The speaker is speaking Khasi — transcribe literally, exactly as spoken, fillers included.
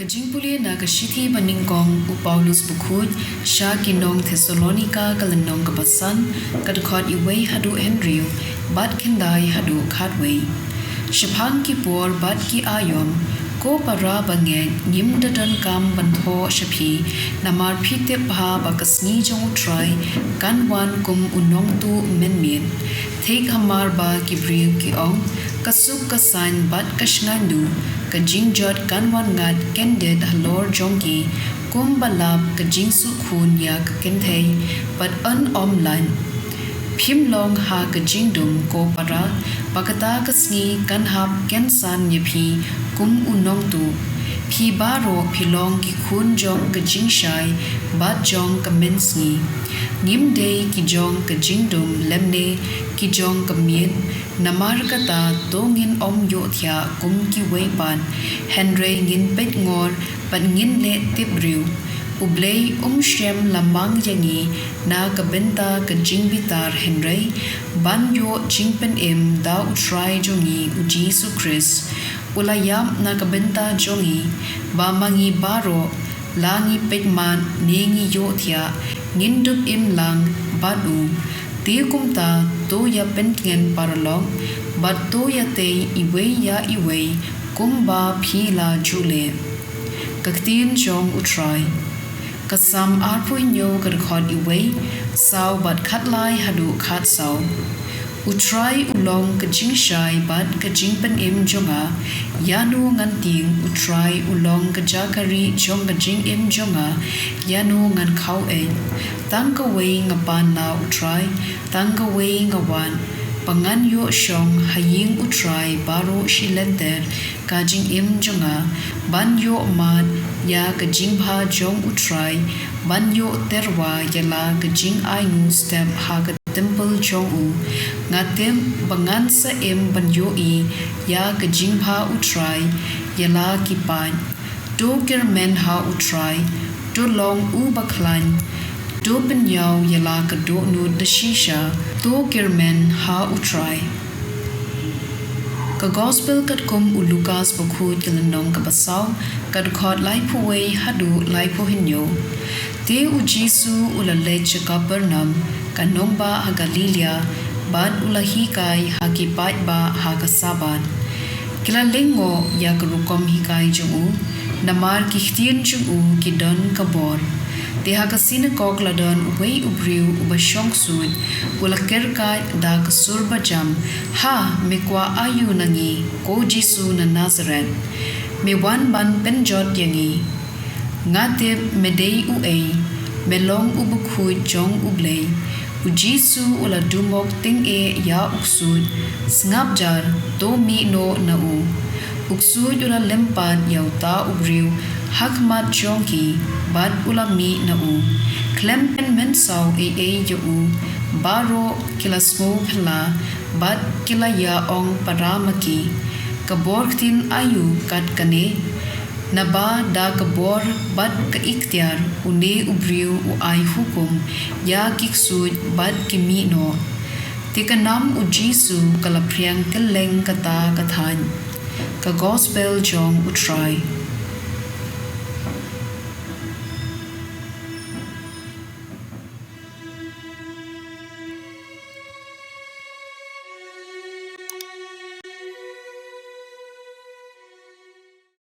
Ka jingpule na ka shithi ba nyngkong u Paulus bakhuid sha ki nong Thessalonika, ka lynnong kaba san, ka dkhot wei haduh hynriew bad khyndai haduh khatwei. Shaphang ki por bad ki aïom, ko para bangeit, ngim da donkam ban thoh sha phi, namar phi tip bha ba ka sngi jong U Trai kan wan kum u nongtuh mynmiet. Thik hamar ba ki briew ki ong, ka suk ka saiñ bad ka shngaiñ duh, ka jingjot kan wan ngat kyndit halor jong ki, kumba lap ka jingsuk khun ïa ka kynthei, bad yn ym lait. Phim long ha ka jingdum, ko para, ba kata ka sngi kan hap kynsan ïa phi kum u nongtuh. Phi baroh phi long ki khun jong ka jingshai bad jong ka mynsngi. Ngim dei ki jong ka jingdum lymne ki jong ka miet, namar kata to ngin ym ïohthiah kum kiwei pat, hynrei ngin peitngor bad ngin leh tipbriew. U Blei um shym la mang ïa ngi na ka bynta ka jingbitar, hynrei ban ïoh jingpynim da U Trai jong ngi U Jisu Khrist. U la ïap na ka bynta jong ngi, ba ma ngi baroh, la ngi peit mad ne ngi ïohthiah, ngin dup im lang bad u. Te kumta, to ïa pyntngen paralok, bad to ïa tei iwei ïa iwei, kumba phi la ju leh. Ka ktien jong U Trai. Ka Salm arphew hynñiew, ka dkhot wei, saw bad khatlai haduh khatsaw. U Trai u long ka jingshai bad ka jingpynim jong nga, ïano ngan tieng? U Trai u long ka jaka rieh jong ka jingim jong nga, ïano ngan khaw-eh? Tang kawei nga pan na U Trai, tang kawei nga wad, ba ngan ïoh shong ha ïing U Trai baroh shi lynter ka jingim jong nga, ban ïoh mad ïa ka jingbha jong U Trai, ban ïoh tyrwa ïa la ka jingainguh step ha ka temple jong u. Nga tip ba ngan sa im ban ïohi ïa ka jingbha U Trai ïa la ki paid. To kyrmen ha U Trai, to long u bakhlaiñ, to pynïaw ïa la ka dohnud da shisha, to kyrmen ha U Trai. Ka Gospel katkum u Lukas bakhuid, ka lynnong kaba saw, ka dkhot laiphew wei haduh laiphew hynñiew. Te U Jisu u la leit sha Kapernaum, ka nongbah ha Galilaïa, bad u la hikai ha ki paidbah ha ka Sabbath. Ki la lyngngoh ïa ka rukom hikai jong u, namar ki ktien jong u ki don ka bor. Te ha ka synagog la don uwei u briew uba shong ksuid, u la kyrkhat da ka sur bajam, Ha, me kwah aïu na ngi, ko Jisu na Nasareth? Me wan ban pynjot ïa ngi. Nga tip me dei uei, me long u bakhuid jong U Blei. U Jisu u la dumok tyngeh ïa u ksuid, Sngap jar, to mih noh na u. U ksuid u la lympat ïa uta u briew ha khmat jong ki, bad u la mih na u. Khlem pynmynsaw ei ei ïa u, baroh ki la sngewphylla, bad ki la ïa ong para ma ki, Ka bor ktien aïu kat kane? Naba da ka bor bad ka iktiar une u briew u ai hukum ïa ki ksuid bad ki mih noh. Te ka nam U Jisu ka la phriang kylleng kata ka thaiñ. Ka Gospel jong U Trai.